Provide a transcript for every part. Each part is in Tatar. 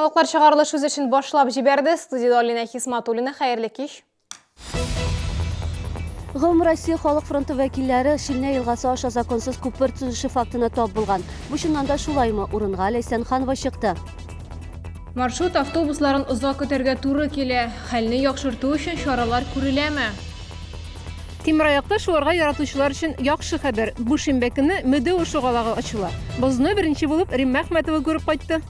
Яңалыклар чыгарылыш үз эшен башлап җибәрде. Студиядә Алина Хисматуллина. Хәерле кич. Гомумроссия халык фронты вәкилләре Шилнә елгасы аша законсыз күпер төзелеше фактына тап булган. Бу чыннан да шулаймы? Урынга Ләйсән Ханова чыкты. Маршрут автобусларын озак көтәргә туры килә. Хәлне яхшырту өчен чаралар күреләме? Тимераякта шуарга яратучылар өчен яхшы хәбәр. Бу шимбә көнне Медео шугалагы ачыла. Бозны беренче булып Римма Әхмәтова күреп кайтты.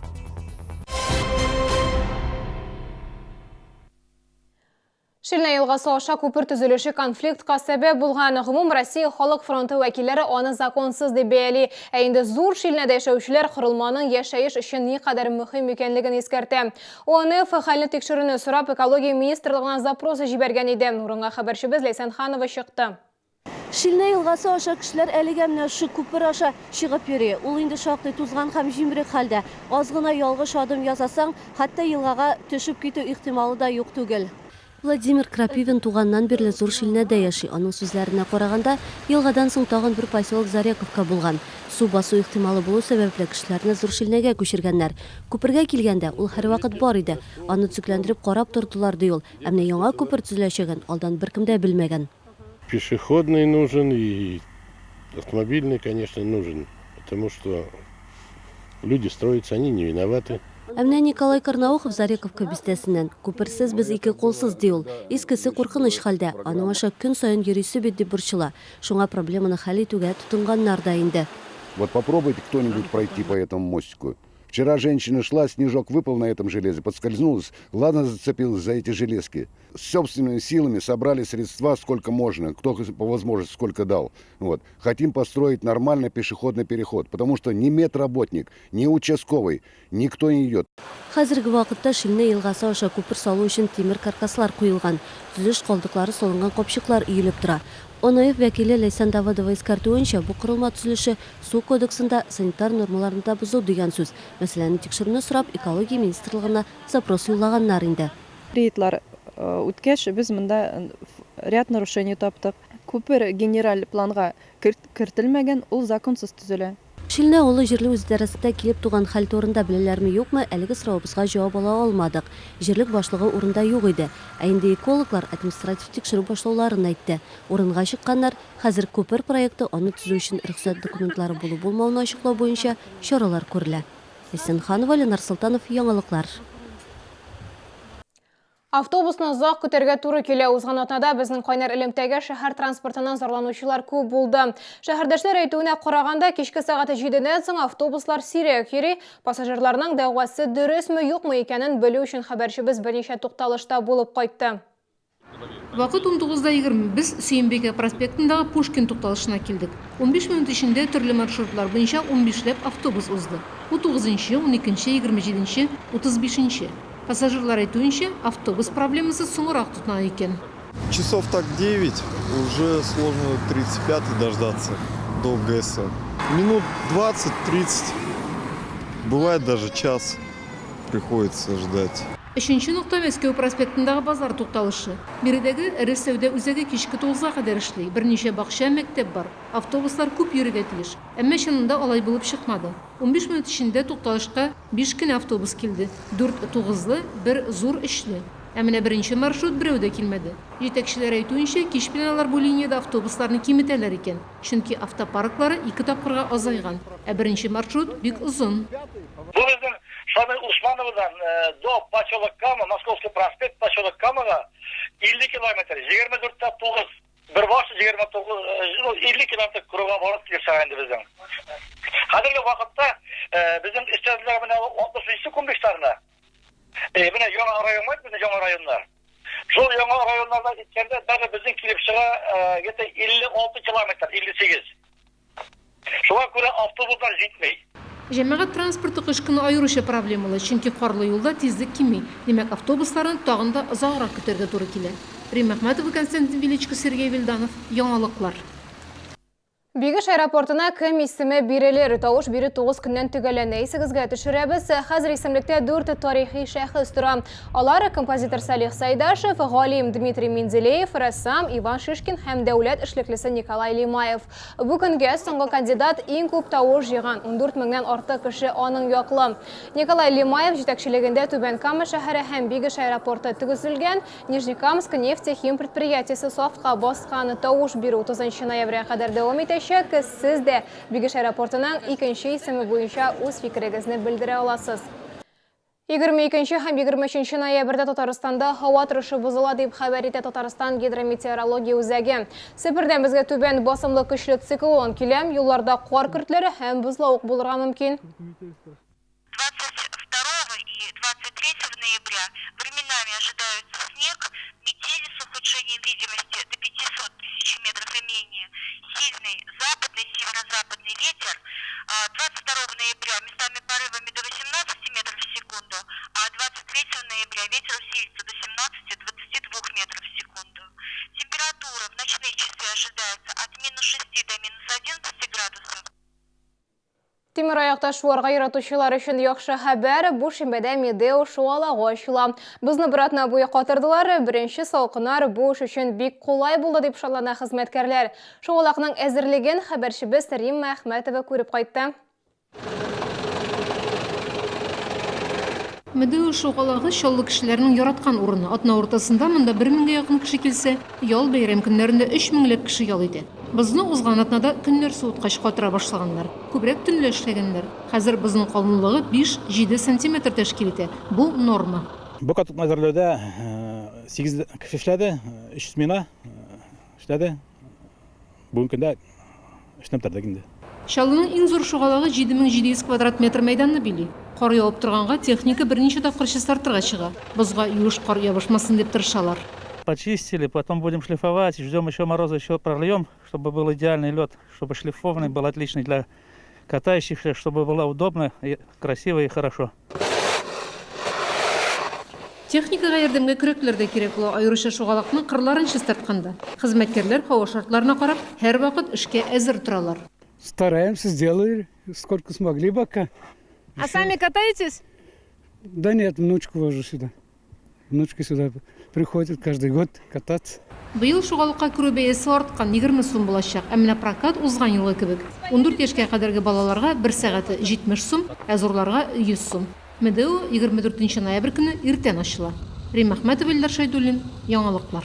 Шилнә елгасы аша күпер төзелеше конфликтка сәбәп булган. Гомум Россия халык фронты вәкилләре аны законсыз дип бәяли. Ә инде Зур Шилнәдә яшәүчеләр корылманың яшәеш өчен никадәр мөһим икәнлеген искәртә. ОНФ хәлне тикшерүне сорап экология министрлыгына запрос җибәргән иде. Урынга хәбәрчебез Ләйсән Ханова чыкты. Шилнә елгасы аша кешеләр әлегә менә шушы күпер аша чыгып йөри. Ул инде шактый тузган һәм җимерек хәлдә. Аз гына ялгыш адым ясасаң, хәтта елгага төшеп китү ихтималы да юк түгел. Владимир Крапивин туганнан бирле Зур Шилнәдә яши. Аның сүзләренә караганда, елгадан соң тагын бер поселок Зарековка булган. Су басу ихтималы булу сәбәпле, кешеләрне Зур Шилнәгә күчергәннәр. Күпергә килгәндә, ул һәрвакыт бар иде. Аны төзекләндереп карап тордылар, ди ул. Ә менә яңа күпер төзеләчәген алдан беркем дә белмәгән. Пешеходный нужен и автомобильный, конечно, нужен, потому что люди строятся, они не виноваты. Ә менә Николай Карнаухов Зарековка бистәсеннән. Күперсез без ике кулсыз, ди ул. Искесе куркыныч хәлдә, аның аша көн саен йөрисе бит, дип борчыла. Шуңа проблеманы хәл итүгә тотынганнар да инде. Вот попробуйте кто-нибудь пройти по этому мостику. Вчера женщина шла, снежок выпал на этом железе, подскользнулась, ладно зацепилась за эти железки. С собственными силами собрали средства сколько можно, кто по возможности сколько дал. Вот. Хотим построить нормальный пешеходный переход, потому что ни медработник, ни участковый, никто не идет. Хәзерге вакытта Шилнә елгасы аша күпер салу өчен тимер каркаслар куелган, төзелеш калдыклары салынган капчыклар өелеп тора. ОНФ вәкиле Ләйсән Давыдова искәртүенчә, бу корылма төзелеше Су кодексын да, санитар нормаларны да бозу дигән сүз. Мәсьәләне тикшерүне сорап, Экология министрлыгына запрос юллаганнар инде. Рейдлар үткәч, без монда ряд нарушений таптык. Күпер генераль планга кертелмәгән, ул законсыз төзелә. Шилнә авылы җирле үзидарәсендә килеп туган хәл турында беләләрме-юкмы, әлеге соравыбызга җавап ала алмадык. Җирлек башлыгы урында юк иде. Ә инде экологлар административ тикшерү башлауларын әйтте. Урынга чыкканнар, Хәзер күпер проекты, аны төзү өчен рөхсәт документлары булу-булмауны ачыклау буенча чаралар күрелә. Ләйсән Ханова, Ленар Солтанов, Яңалыклар. Автобусны озак көтәргә туры килә. Узган атнада безнең кайнар элемтәгә шәһәр транспортыннан зарланучылар күп булды. Шәһәрдәшләр әйтүенә караганда, кичке сәгать җидедән соң автобуслар сирәк йөри. Пассажирларның дәгъвасы дөресме-юкмы икәнен белү өчен хәбәрчебез берничә тукталышта булып кайтты. Вакыт 19:20, без Сөембикә проспектындагы Пушкин тукталышына килдек. Унбиш минут эчендә төрле маршрутлар буенча унбишләп автобус узды. Бу тугызынчы, уникенче, егерме җиденче, 35 нче. Пассажирлар әйтүенчә, автобус проблемасы соңрак тотына икән. Часов так девять, уже сложно 35-й дождаться до ГЭСа. Минут 20-30, бывает даже час приходится ждать. Өченче нокта Мәскәү проспектындагы базар тукталышы. Биредәге эре сәүдә үзәге кичке тугызга кадәр эшли, берничә бакча, мәктәп бар. Автобуслар күп йөрергә тиеш. Әмма чынында алай булып чыкмады. 15 минут эчендә тукталышка биш кенә автобус килде, дүрт тугызлы, бер зур өчле. Ә менә беренче маршрут берәү дә килмәде. Җитәкчеләр әйтүенчә, кич белән алар бу линиядә автобусларны киметәләр икән, чөнки автопарклары ике тапкырга азайган. Ә беренче маршрут бик озын. Бу безнең Шамил Усмановадан до поселок Кама, Московский проспект, поселок Камага 50 километр, 24 тә 9. Бер баш 29, ну, 50 километр круга барып килеп чыга инде безнең. Хәзерге вакытта безнең эшләделәр менә 63 комбишларына. Менә яңа район бар, безнең яңа районнар. Шул яңа районнарда киткәндә даже безнең килеп чыга где-то 56 километр, 58. Шуңа күрә автобуслар җитми. Җәмәгать транспорты кыш көне аеруча проблемалы, чөнки карлы юлда тизлек кими, димәк, автобусларны тагын да озаграк көтәргә туры килә. Римма Әхмәтова, Константин Величко, Сергей Вильданов, Яңалыклар. Бигеш аэропортына кем исеме бирелер? Тавыш бирү 9 көннән төгәлләнә. Исегезгә төшерәбез, хәзер исемлектә 4 тарихи шәхес тора. Алар композитор Салих Сайдашев, галим Дмитрий Менделеев, рәссам Иван Шишкин һәм дәүләт эшлеклесе Николай Лимаев. Бу көнгә соңгы кандидат иң күп тавыш җыйган, 14 меңнән артык кеше аның яклы. Николай Лимаев җитәкчелегендә Түбән Кама шәһәре һәм Бигеш аэропорты төгезелгән, Нижнекамск нефтехим предприятиесе сафка баскан. Тавыш бирү 30 ноябрьгә кадәр дәвам итәчәк. Сез дә Бигеш аэропортының икенче исеме буенча үз фикерегезне белдерә аласыз. 22 һәм 23 ноябрьдә Татарстанда һава торышы бозыла, дип хәбәр итә Татарстан гидрометеорология үзәге. Себердән безгә түбән басымлы көчле циклон килә. Юлларда кар көртләре һәм бозлавык булырга мөмкин. 22 и 23 ноября временами ожидаются снег, метели с ухудшением видимости до 500 тысяч метров и менее, сильный западный, северо-западный ветер. 22 ноября местами порывами до 18 метров в секунду, а 23 ноября ветер усилится до 17-22 метров в секунду. Температура в ночные часы ожидается от минус 6 до минус 11 градусов. Тимераякта шуарга яратучылар өчен яхшы хәбәр, бу шимбәдә Медео шуалагы ачыла. Бозны бер атна буе катырдылар, беренче салкыннар бу эш өчен бик кулай булды, дип шатлана хезмәткәрләр. Шугалакның әзерлеген хәбәрчебез Римма Әхмәтова күреп кайтты. Медео шугалагы Чаллы кешеләренең яраткан урыны. Атна уртасында монда бер меңгә якын кеше килсә, ял бәйрәм көннәрендә өч меңләп кеше ял итә. Бозны узган атнада көннәр суыткач катыра башлаганнар. Күбрәк төнлә эшләгәннәр. Хәзер бозның калынлыгы 5-7 сантиметр тәшкил итә. Бу, норма. Бу катокны әзерләүдә 8 кеше эшләде, өч смена эшләде. Бүгенге көндә эшне бетердек инде. Чаллының иң зур шугалагы 7700 квадрат метр мәйданны били. Кар явып торганга техника берничә тапкыр чистартырга чыга. Бозга юеш кар ябышмасын дип тырышалар. Почистили, потом будем шлифовать, ждем еще мороза, еще прольем, чтобы был идеальный лед, чтобы шлифованный был отличный для катающихся, чтобы было удобно, и красиво и хорошо. Техникага ярдәмгә көрәкләр дә кирәк була, аеруча шугалакның кырларын чистартканда. Хезмәткәрләр һава шартларына карап, һәрвакыт эшкә әзер торалар. Стараемся, сделали, сколько смогли пока. А сами катаетесь? Да нет, внучку вожу сюда. Внучка сюда приходит каждый год кататься. Быел шугалыкка керү бәясе арткан, 20 сум булачак. Ә менә прокат узган елгы кебек. 14 яшькә кадәрге балаларга бер сәгате 70 сум, ә зурларга 100 сум. МДУ 24 нче ноябрь көнне иртән ачыла. Римма Әхмәтова, Илдар Шәйдуллин, Яңалыклар.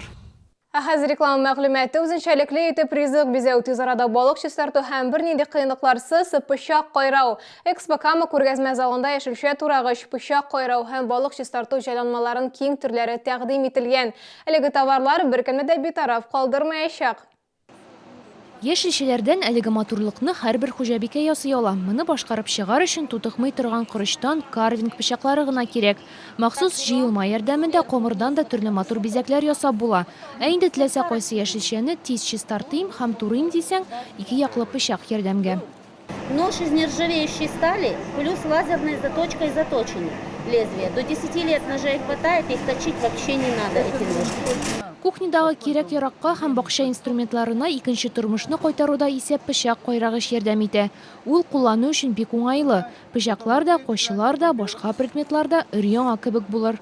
Ә хәзер реклама мәгълүматы. Үзенчәлекле итеп ризык бизәү, тиз арада балык чистарту һәм бернинди кыенлыкларсыз пычак кайрау. Экспо Кама күргәзмә залында яшелчә турагыч, пычак кайрау һәм балык чистарту җайланмаларын киң төрләре тәкъдим ителгән. Әлеге товарлар беркемне дә битараф калдырмаячак. Яшелчәләрдән әлеге матурлыкны һәрбер хуҗабикә ясый ала. Моны башкарып чыгар өчен тутыкмый торган корычтан карвинг пычаклары гына кирәк. Махсус җыелма ярдәмендә камырдан да төрле матур бизәкләр ясап була. Ә инде теләсә кайсы яшелчәне тиз чистартыйм һәм турыйм дисәң, ике яклы пычак ярдәмгә. Нож из нержавеющей стали, плюс лазерной заточкой заточено лезвие. До 10 лет ножей хватает, их точить вообще не надо, эти ножи. Кухнядагы кирәк-яракка һәм бакча инструментларына икенче тормышны кайтаруда исә пычак кайрагыч ярдәм итә. Ул куллану өчен бик уңайлы. Пычаклар да, кайчылар да, башка предметлар да өр-яңа кебек булыр.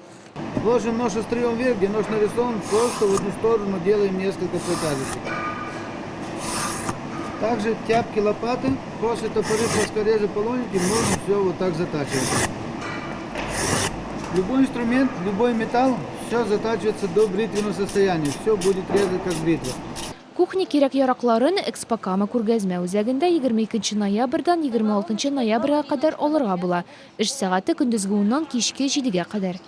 Ложим нож острием вверх, где нож нарисован, просто в одну сторону делаем несколько протяжечек. Также тяпки, лопаты, косы, топоры, плоскорезы, полоники можно все вот так затачивать. Любой инструмент, любой металл, все затачивается до бритвенного состояния, все будет резать как бритва. Кухня кирәк-яракларын Экспокама күргәзмә үзәгендә 22 ноябрьдән 26 ноябрьгә кадәр алырга була. Эш сәгате көндезге уннан кичке җидегә кадәр.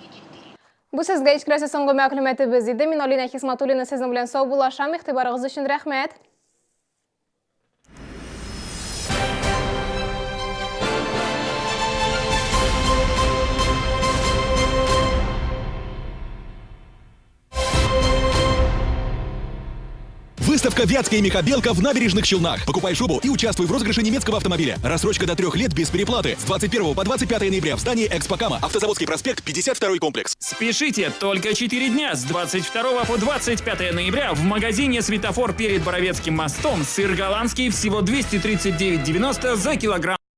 Бу сезгә җиткерәсе соңгы мәгълүматыбыз иде. Мин Алина Хисматуллина сезнең белән саубуллашам. Игътибарыгыз өчен рәхмәт. Выставка Выставка «Вятская мехобелка» в Набережных Челнах. Покупай шубу и участвуй в розыгрыше немецкого автомобиля. Рассрочка до 3 лет без переплаты. С 21 по 25 ноября в здании «Экспокама». Автозаводский проспект, 52 комплекс. Спешите, только 4 дня с 22 по 25 ноября в магазине «Светофор» перед Боровецким мостом сыр голландский всего 239,90 за килограмм.